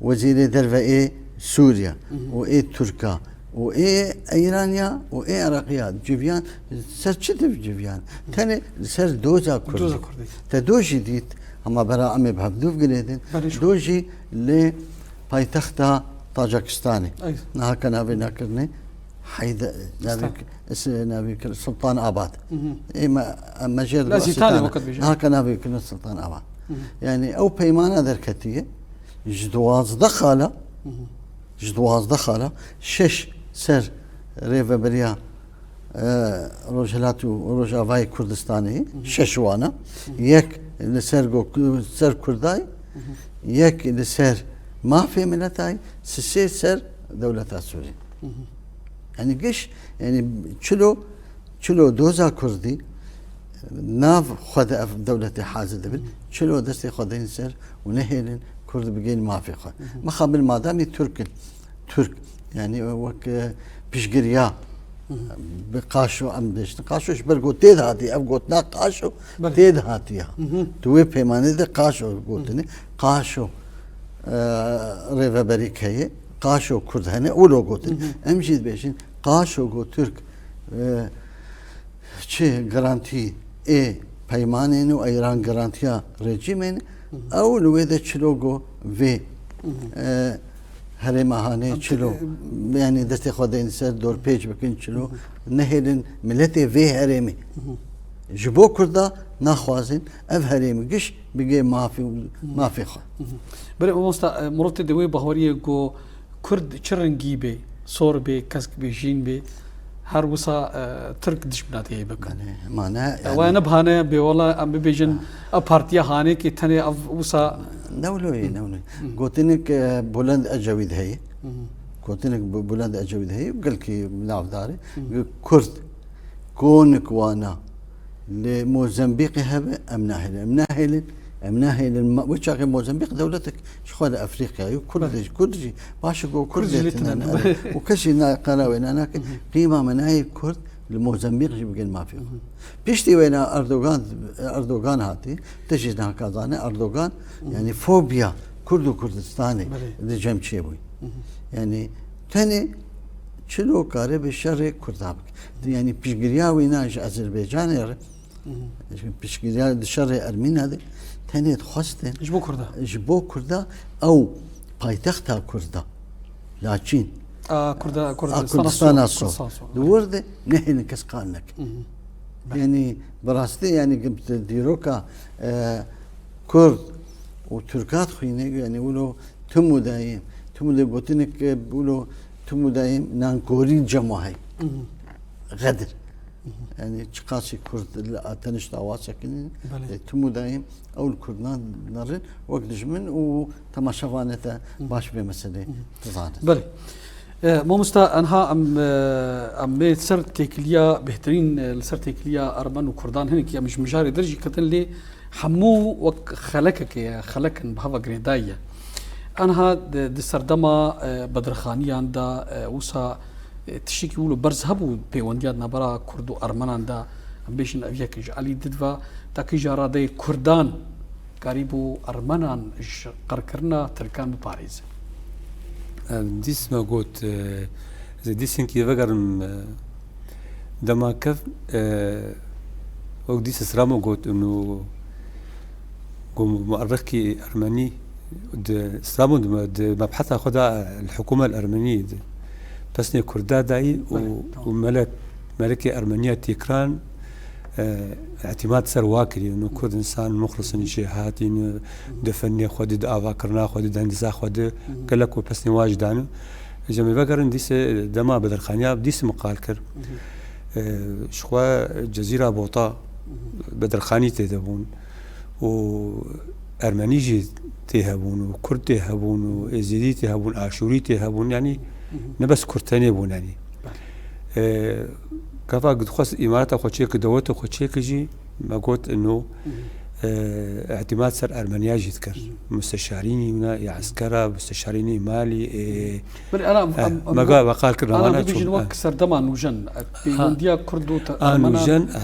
Wezîrê derve ê Sûriya û ê Tirka û ê Îraniya û ê Iraqiya civiyan, ser çi div civiyan? Tenê li ser doza Kurdî. Doza Kurdî. Te do jî dît, hema bera em ê bi hevdûv girêdin. Belê. Do jî li paytexta Tacikistanê. Ay. Niha ke navê nekirinê, Heyde-, navê Stan. k-, s-, navê kir Sultan Abad. Hı hı. Ê me, em me jêr Lazî Tanê Sitana. Wekit bêje. Niha ke navê kirin Sultan Abad. Hı hı. Yani ew peymana derketiye, ji duwazdeh xala, Hı hı. ji duwazdeh xala, şeş ser rêveberiya, e, Rojhilat û Rojavayê Kurdistanê, Hı hı. şeş wana, Hı hı. yek li ser go-, ser Kurday, Hı hı. yek li ser mafê miletay, sisê ser dewleta Sûrî. Hı hı. Yani giş, yani çilo, çilo doza Kurdî nav xwe de ev dewletê hazir dibin, Hı. çilo destê xwe deyin ser û nehêlin Kurd bigên mafê xwe. Hı hı. Mixabin madamî Türk in, Türk, yani wek, e, piştgiriya Hı hı. bi Qaşo em dêştin. Qaşo ji ber got tê de hatiye, ev gotina Qaşo Belê. tê de hatiye. Hı hı. Tu wê peymanê de Qaşo gotinê. Hı. Qaşo, e, rêveberî heye, Qaşo Kurd hene, wilo gotin. Hı hı. Em jî dibêjin, Qaşo got Türk, e, çi garantî ê peymanên û Îran garantiya rejîmên, Hı hı. ew li wê de çilo go vê, Hı hı. e, herêma hanê Em çilo, te- yani destê xwe deyin ser dorpêç bikin çilo, Hı hı. nehêlin miletê vê herêmê. Hı hı. Ji bo Kurda naxwazin ev herêmî giş bigê mafê, Hı hı. mafê xwe. Hı hı. Belê mamosta, e, Murat tê de wê baweriyê ku Kurd çi rengî bê, sor bê, kesk bê, jîn bê, her wisa, e, Tirk dijmina tê bikin. Belê, ma ne, E, yani waya ne bahane bê, wela em bibêjin, Ah. ev partiya hanê ki tenê ev wisa Ne wilo ye, Hı. ne wilo ye. Hı. Gotinek, e, Bulend Ecewîd heye. Hı hı. Gotinek Bu-, Bulend Ecewîd heye, gelkî navdar e. Hı. Kurd konik wana li Mozambîqê hebe, em nahêlin. Em nahêlin, em nahêlin. Ma-, wê çaxê Mozambîq dewletek ji xwe li Efrîqyayê û Kurd Belê. jî, Kurd jî, baş go Kurd Kurd jî lê lê tine tine ne, ne. û kes jî na-, qala wê ne nake. Hı hı. Qîma me nayê Kurd li Mozambîq jî bigên mafê xwe. Hı hı. Piştî wêna Erdogan, Erdogan hatî, te jî naka zane, Erdogan, Hı hı. yani fobiya Kurd û Kurdistanê Belê. di cem çêbûyî. Hı hı. Yani tenê çilo kare bi şerê Kurda bike. Yani piştgiriya wîna ji Azerbaycanê re, Hı hı. piştgiriya di şerê Ermîna de tenê dixwestin Ji bo Kurda. ji bo Kurda ew paytexta Kurda. Laçîn. A, Kurda-, A, Kurdistana Kurdistana Sor. Sor. Kurdistan Sor. Di wir de nehêlin kes qal neke. Hı hı. Yani bi rastî yani dîroka, e, Kurd û Tirka dixwîne, yani wilo tim û dayîm, tim û dayîm gotinek, e, wilo tim û dayîm nankorî cema heye. Hı hı. Xedir. Hı hı. Yani çiqasî Kurd li a tenişt awa sekinin, Belê. e, tim û dayîm ew li Kurdan nerin wek dijmin û temaşevanê te Hı. baş vê meselê Hı. dizanin. Belê. E, mamosta, enha em, e, em ê ser têkiliya bêhtirîn, e, li ser têkiliya Ermen û Kurdan hinekî em ji mijarê der jî ketin lê hemû wek xelekekê ye, xelek in bi heva girêdayî ye. Enha di, di serdema, e, bedirxaniyan de, e, wisa, e, tiştekî wilo berz hebû pêwendiya di navbera Kurd û Ermenan de, em bêjin ev yek ji alî didva, ta kîja radeyê Kurdan karîbû Ermenan ji qirkirina Tirkan biparêze. Em dîs me got, e, ez ê dîs hinkî vegerim, e, dema kev, e, wek dîs Siramo got, û ku muerrixkî Ermenî di Siramo di, di mebheta xwe de li hikûmet Ermenî di pesnê Kurda dayî û, Belê, tamam. û melek, melekê Ermeniya têkiran, e, îtîmat ser wa kirî. Nû Kurd insan muxlis in, jêhatî in, di fennê xwe de, di avakirina xwe de, di hendisa xwe de, Hı. gelek ku pesnê wa jî dane. Ji me vegerin dîsê dema bedirxaniya dîsê min qal kir. Hı hı. E, ji xwe Cezîra Bota Hı hı. bedirxanî tê de bûn. Û Ermenî jî tê hebûn û Kurd tê hebûn û Êzidî tê hebûn, Aşûrî tê hebûn, yanî Hı hı. ne bes Kurd tenê bûn, yanî. Belê. E, gava dixwest îmareta xwe çêkir, dewleta xwe çêkir jî, me got, ino, Hı hı. e, îtîmat ser Ermeniya jî dikir. Hı hı. Musteşarînî wina, ya eskera, musteşarînî malî, e, Belê, ana, e, em, em, me got, got, me qal kir, ana, wana bibêjin çûn, wek e. serdema nûjen, e, Ha. pêwendiya Kurd û te-, A Ermenan, nûjen, e,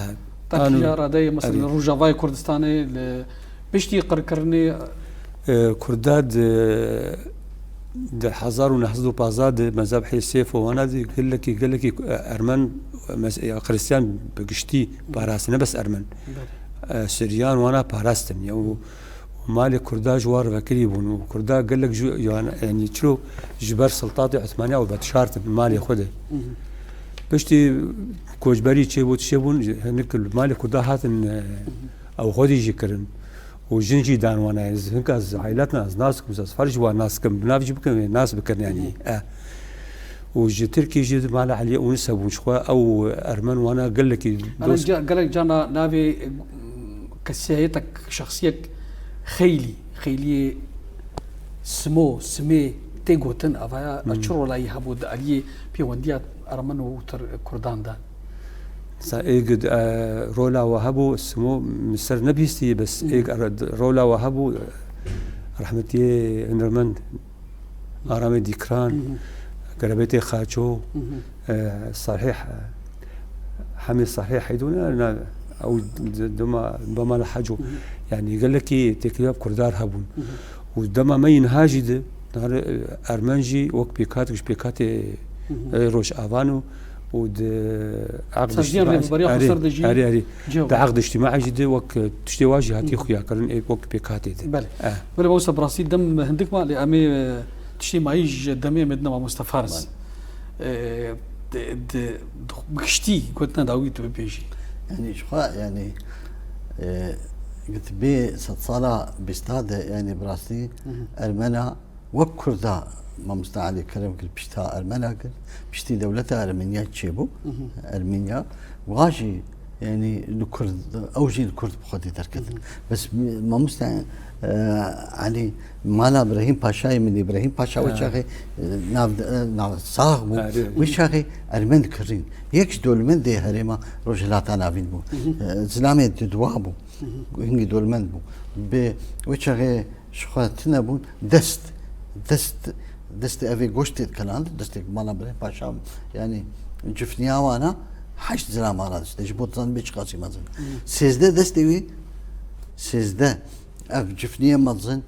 a tekîya nû-, radeyê, mesela, Erê. li Rojavayê Kurdistanê, li Piştî qirkirinê, e, Kurda di, di hezar û neh sed û pazdeh di mezebhê Sêf û wana di gelekî, gelekî, e, Ermen, mes-, ya Xristiyan bi giştî parastin, ne bes Ermen. Belê. E, Siryan wana parastin. Ya û, û malê Kurda ji wan re vekirî bûn. Û Kurda gelek ji, yan-, yanî çilo ji ber siltatê Osmaniya û vedişartin malê xwe de. Hı hı. Piştî koçberî çêbû, çêbûn, hinek malê Kurda hatin, e, ew xwedî jî kirin. Û jin jî dan wana, ez hinka ez ailetina ez nas dikim, ez fer ji wan nas dikim, bi nav jî bikim, nas bikin yanî. E. Û ji Tirkî jî mala Eliyê Ûnis hebûn, ji xwe ew Ermen wana gelekî Ana dost. ca-, gelek cana navê, e, kesiyet, şexsiyek xeylî, xeyliyê Simo, Simê tê gotin, avaya Hmm. çi rolayî hebû di aliyê pêwendiya Ermen û Tir-, Kurdan de? Sa êg, e, rola we hebû, Simo, min ser nebihîstî, bes Hmm. êg, e, rola we hebû, e, rehmetiyê hunermend Aramê Dîkran, Hı hı. Gerebêtê Xaço, Hı hı. e, Salhî, e, Hemî Salhî Heydû ne, ne, ew d-, dema, dema li Heco. Hı hı. Yanî gelekî têkiliya Kurdar hebûn. Hı hı. Û dema me yî niha jî di, nare, e, Ermen jî wek pêkatek ji pêkatê, Hı hı. e, Rojava ne û di aqd Saziyên îctimai, rêveberiya erê, Xweser de jî erê, erê. cem. Di aqd îctimai jî di wek, e, tiştê wa jî hatî Hı hı. xuyakirin, ê wek pêkatê di. Belê. E. Belê, mamoste, bi rastî dem hindik ma, lê em ê, e, tiştê mayî ji demê em ê dine mamoste Faris. Belê. E, di, di, di, bi giştî gotina dawî tu bibêjî. Yanî ji xwe, yanî, e, gotibê sedsala bîsta de, yanî bi rastî Hı hı. Ermena wek Kurda mamoste Elî kerem kir, pişta Ermena kir, piştî dewleta Ermeniya çêbû, Hı hı. Ermeniya, wa jî, yanî li Kurd, ew jî li Kurd bi xwedî derketin. Hı hı. Bes mamoste, e, Elî, mala Birahîm Paşayê min, Birahîm Paşa wê Ha. çaxê, e, nav, e, nav sax bû. Ha, evet. Wê çaxê Ermen dikirîn. Yek ji dewlemendê herêma Rojhilata Navîn bû. Hı hı. E, zilamê diduwa bû. Hı hı. Hingî dewlemend bû. Bi wê çaxê ji xwe tune bûn. Dest, dest, destê evê goştê dikeland, destê mala Birahîm Paşa, yanî cifniya wana heşt zilama ra dişte, ji bo dizan bê çiqasî mezin. Hı. Sêzdeh destê wî, sêzdeh ev cifniyê mezin,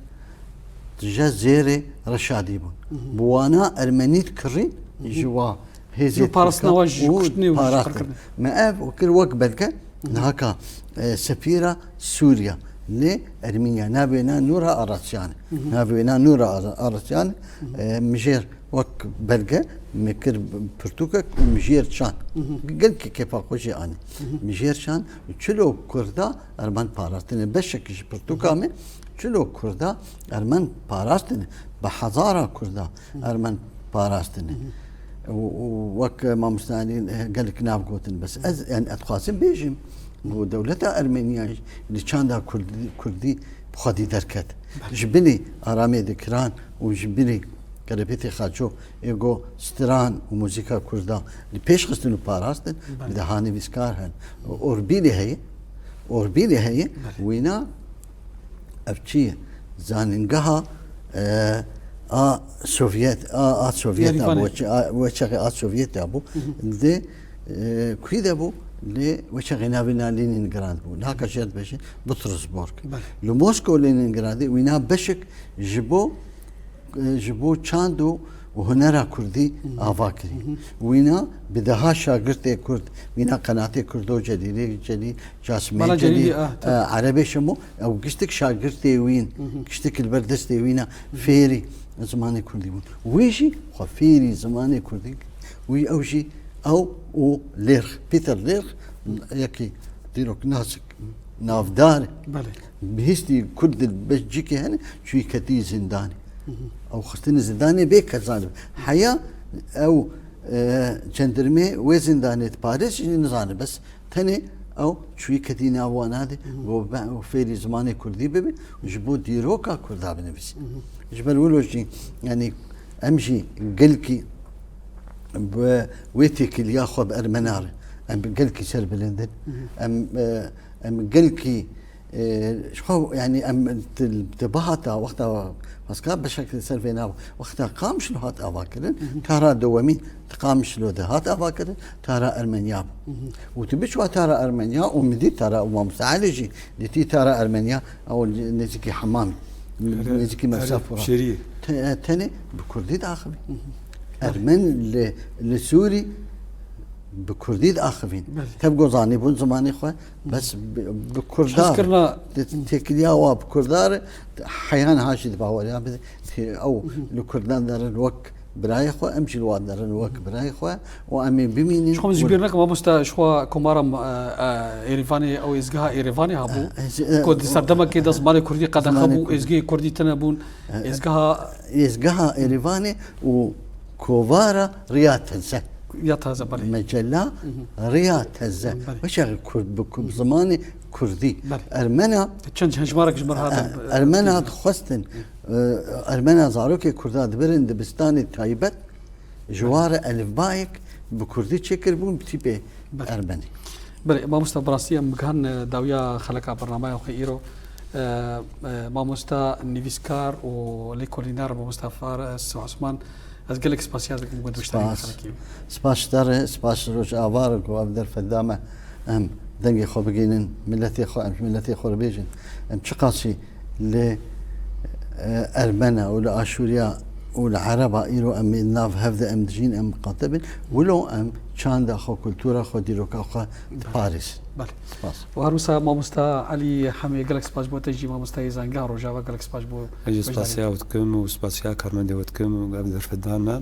dije zêrê Reşadî bûn. Hı hı. Bi wana Ermenî dikirîn, Hı hı. ji wa hêzê Yo parastina Tirka wa ji û kuştinê û ji parastin. qirkirinê. Me ev kir wek belge, Hı hı. nihaka, e, sefîra Sûriya lê Ermeniya, navê wêna Nûra Arasyan. Hı hı. Navê wêna Nûra Ara-, Arasyan, Hı hı. e, mijêr wek belge me kir pirtûkek û mijêr çan. Hı hı. Gelkî kêfa xwe jî anî. Hı hı. Mijêr çan, çilo Kurda Ermen parastine. Beşek ji pirtûka Hı hı. me çilo Kurda Ermen parastine. Bi hezara Kurda Hı hı. Ermen parastine. Hı hı. Û, û wek mamoste Elî, e, gelek nav gotin, bes ez, yani, ez dixwazim bêjim, ku dewleta Ermeniya li çanda Kurdî, Kurdî bi xwedî derket. Belê. Ji binî Aramê Dikiran û ji binî Kerebêtê Xaço, ê go stiran û muzîka Kurda li pêş xistin û parastin, Belê. bi daha nivîskar hen. Orbîlê heye, Orbîlê heye, Belê. wîna Ev çi ye? Zanîngeha, e, a Sovyet, a, a Sovyet a bû, Yerîvanê. çi-, a, wê çaxê a Sovyet a bû. Hı hı. Di, e, kuî de bû? Li wê çaxê navê na Leningrad bû. Naka jê dibêjin Petersburg. Belê. Li Moskow Leningradê wîna beşek ji bo, e, ji bo çand û û hunera Kurdî Hı hı. ava kirî. Hı hı. Wîna bi deha şagirtê Kurd, wîna qenatê Kurdo Celîlê Celî, Casimê Mala Celî, Celîlî, ah, tabii. e, Erebê Şemo, ew giştik şagirtê wîn, Hı hı. giştik li ber destê wîna Hı hı. fêrî zimanê Kurdî bûn. Wî jî xwe fêrî zimanê Kurdî, wî ew jî ew û Lêrx, Peter Lêrx, yekî dîroknasik navdar. Belê. Bihîstî Kurd di Belcîkê hene, çûyî ketî zindanê. Hı hı. Ew xistine zindanê bê ke zanibe. Heya ew, e, cendirmê wê zindanê di Parîs jî nizane, bes tenê ew çûyî ketî nav wana de, Hı hı. û be-, û fêrî zimanê Kurdî bibe, ji bo dîroka Kurda binivîsî. Hı hı. Ji ber wilo jî, yanî em jî gelkî bi wê têkiliya xwe bi Ermena re, em gelkî serbilind in. Hı hı. Em, e, em gelkî Ee, ji xwe, yani, em di, di bihata wexta Paskal beşek li ser vê nav, wexta Qamişlo hat avakirin, tara dewemîn di Qamişlo de hat avakirin, tara Ermeniya bû. Û tu biçwa tara Ermeniya û min dît tara, û Mamoste Elî jî dîtî tara Ermeniya, ew nêzîkî Hemamê, nêzîkî Mersa Furat. Te-, tenê bi Kurdî diaxivî. Ermen li, li Sûrî bi Kurdî diaxivîn. Belê. Tev ku zanîbûn zimanê xwe, bes bi, bi Kurda, Hezkirina di têkiliya wa bi Kurda re, heya niha jî di baweriya bide, tê-, ew li Kurdan derin wek birayê xwe, em jî li wan derin wek birayê xwe û em ê bimînin. Ji xwe min ji bîr neke mamoste, ji xwe komara, e, e, Êrîvanê, ew êzgeha Êrîvanê hebû. E, ez, e, Ku di serdemekê de zimanê Kurdî qedexe zimanê bû, Kurdî. Êzgehê Kurdî tine bûn, E, êzgeha êzgeha Êrîvanê û kovara Riya Teze. Ya Teze, belê. Mecella Riya Teze. Belê. Weşa Kurd bi ku-, zimanê Kurdî. Belê. Ermena, Çend hejmarek ji min re hatin, e, Ermena dixwestin, e, Ermena zarokê Kurda dibirin dibistanê taybet, ji wa re elifbayek bi Kurdî çêkiribûn bi tîpê Belê. Ermenî. Belê, mamoste, bi rastî em gihan, e, dawiya xeleka bernameya xwe îro. E, e, mamoste nivîskar û lêkolîner mamoste Faris Osman, ez gelek spasiya dikim ku tu bi te re Spas. Xelekî. Spas ji te re, spas ji Rojava re ku ev derfet da me em dengê xwe bigihînin miletê xwe, em ji miletê xwe re bêjin. Em çiqasî li, e, Ermena û li Aşûriya û li Ereba îro em ê nav hev de em dijîn, em miqate bin. Wilo em çanda xwe, kultura xwe, dîroka xwe diparêzin. Belê. Spas. Û her wisa mamoste Elî Hemê, gelek spas bo te jî, mamosteyê Zangeha Rojava, gelek spas bo Ez jî beşdarî. Spasiya we dikim û spasiya karmendê we dikim û ev derfet dan me.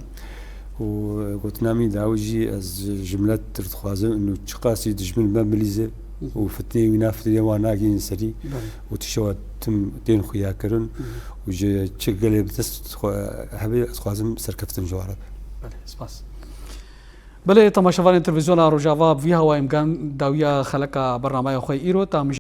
Û gotina min dawî jî ez ji milet re dixwazim, û çiqasî dijmin me bilîze û fitneyê wî nafitnê wan nagihînin serî Belê. Û tiştewa tim tên xuya kirin û ji çi gelê bi dest xwe hebe ez dixwazim serkeftin ji wan re. Belê, spas. Belê, temaşevanên televîzyona Rojava, bi vî hawayê em gihan dawiya xeleka bernameya xwe îro, tam